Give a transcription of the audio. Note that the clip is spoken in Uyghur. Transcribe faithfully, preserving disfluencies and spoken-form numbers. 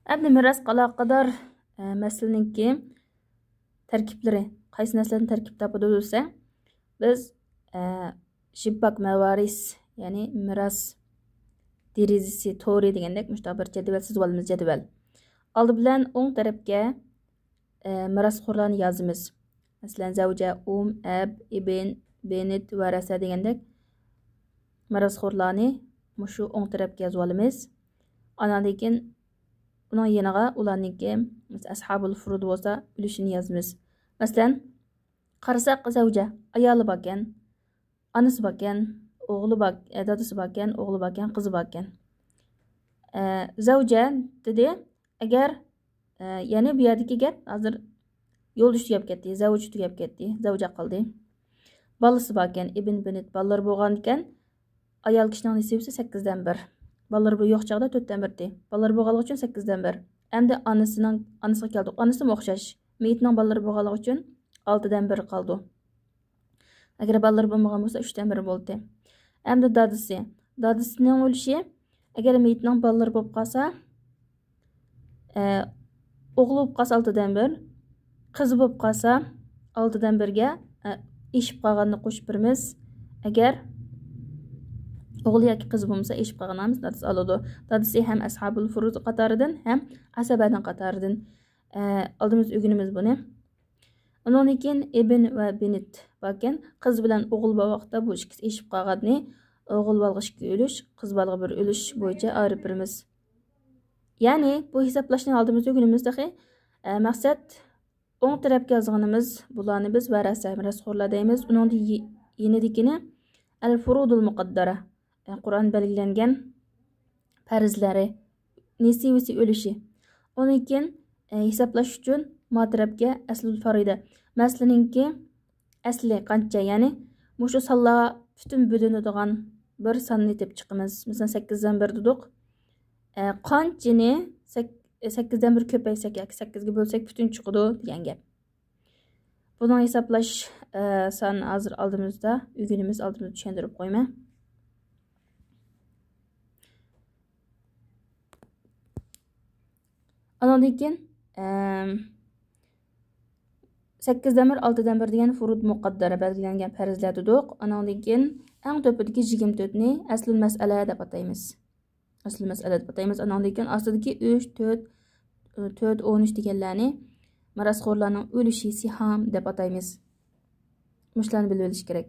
ئەمدى مىراسقا ئالاقىدار، ئە، مەسىلىنىڭكى تەركىبلىرى، قايسى نەرسىلەردىن تەركىب تاپىدۇ دېسە، بىز، ئە، شىبباك مەۋارىس، يەنى مىراس دېرىزىسى تورى دېگەندەك مۇشۇنداق بىر جەدۋەل سىزىۋالىمىز، جەدۋەل. ئالدى بىلەن ئوڭ تەرەپكە، ئە، مىراسخورلارنى يازىمىز. مەسىلەن، زەۋجە، ئۇم، ئەب، ئىبن، بىنت، ۋەرەسە دېگەندەك مىراسخورلارنى مۇشۇ ئوڭ تەرەپكە يازىۋالىمىز. ئاناندىن كېيىن ئۇنىڭ يېنىغا ئۇلارنىڭكى، مەسىلەن، ئەسھابۇل فۇرۇد بولسا ئۈلۈشىنى يازىمىز. مەسىلەن، قارىساق، زەۋجە، ئايالى باركەن، ئانىسى باركەن، ئوغلى بار، ئە، دادىسى باركەن، ئوغلى باركەن، قىزى باركەن. ئە، زەۋجە دېدى. ئەگەر، ئە، يەنى بۇ يەردىكى گەپ ھازىر يولدىشى تۈگەپ كەتتى، زەۋجى تۈگەپ كەتتى، زەۋجە قالدى. بالىسى باركەن، ئىبن بىنت بالىلىرى بولغانىكەن، ئايال كىشىنىڭ نېسىۋىسى سەككىزدىن بىر. بالىلىرى يوق چاغدا تۆتتىن بىر ئىدى. بالىلىرى بولغانلىقى ئۈچۈن سەككىزدىن بىر. ئەمدى ئانىسىنىڭ، ئانىسىغا كەلدۇق. ئانىسىمۇ ئوخشاش. مېيىتنىڭ بالىلىرى بولغانلىقى ئۈچۈن ئالتىدىن بىر قالىدۇ. ئەگەر بالىلىرى بولمىغان بولسا، ئۈچتىن بىر بولدى. ئەمدى دادىسى. دادىسىنىڭ ئۈلۈشى، ئەگەر مېيىتنىڭ بالىلىرى بولۇپ قالسا، ئە، ئوغلى بولۇپ قالسا ئالتىدىن بىر، قىزى بولۇپ قالسا ئالتىدىن بىرگە، ئە، ئېشىپ قالغاننى قوشۇپ بېرىمىز. ئەگەر ئوغلى ياكى قىزى بولمىسا، ئېشىپ قالغاننى دادىسى ئالىدۇ. دادىسى ھەم ئەسھابۇل فۇرۇز قاتارىدىن، ھەم ئەسەبەنىڭ قاتارىدىن. ئە، ئالدىمىزدا ئۆگىنىمىز بۇنى. ئۇنىڭدىن كېيىن ئىبن ۋە بىنت باركەن. قىز بىلەن ئوغۇل بار ۋاقىتتا بۇ ئىككىسى ئېشىپ قالغاننى ئوغۇل بالىغا ئىككى ئۈلۈش، قىز بالىغا بىر ئۈلۈش بويىچە ئايرىپ بېرىمىز. يەنى بۇ ھېسابلاشنى ئالدىمىزدا ئۆگىنىمىز تېخى. ئە، مەقسەت، ئوڭ تەرەپكە يازغىنىمىز بۇلارنى بىز ۋەرەسە، مىراسخورلار دەيمىز. ئۇنىڭدىن يېنىدىكىنى ئەل فۇرۇدۇل مۇقەددەرە، ئە، قۇرئان بەلگىلەنگەن پەرزلەرى، نېسىۋىسى، ئۈلۈشى. ئۇنىڭدىن كېيىن، ئە، ھېسابلاش ئۈچۈن ما تەرەپكە ئەسلۇل فارىدە. مەسىلىنىڭكى ئەسلى قانچە، يەنى مۇشۇ سانلارغا پۈتۈن بۆلۈنىدىغان بىر ساننى تېپىپ چىقىمىز. مەسىلەن، سەككىزدىن بىر دېدۇق. ئە، قانچىنى سەك-، سەككىزدىن بىر كۆپەيسەك ياكى سەككىزگە بۆلسەك پۈتۈن چىقىدۇ دېگەن گەپ. بۇنىڭ ھېسابلاش، ئە، سان ھازىر ئالدىمىزدا، ئۆگىنىمىز ئالدىمىزدا، چۈشەندۈرۈپ قويىمەن. ئانىڭدىن كېيىن، ئەم، سەككىزدىن بىر، ئالتىدىن بىر دېگەن فۇرۇد مۇقەددەرە بەلگىلەنگەن پەرزلەر دېدۇق. ئانىڭدىن كېيىن ئەڭ تۆپىدىكى يىگىرمە تۆتنى ئەسلۇل مەسئەلە دەپ ئاتايمىز. ئەسلۇل مەسئەلە دەپ ئاتايمىز. ئانىڭدىن كېيىن ئاستىدىكى ئۈچ، تۆت، تۆت، ئون ئۈچ دېگەنلەرنى مىراسخورلارنىڭ ئۈلۈشى، سىھام دەپ ئاتايمىز. مۇشۇلارنى بىلىۋېلىش كېرەك.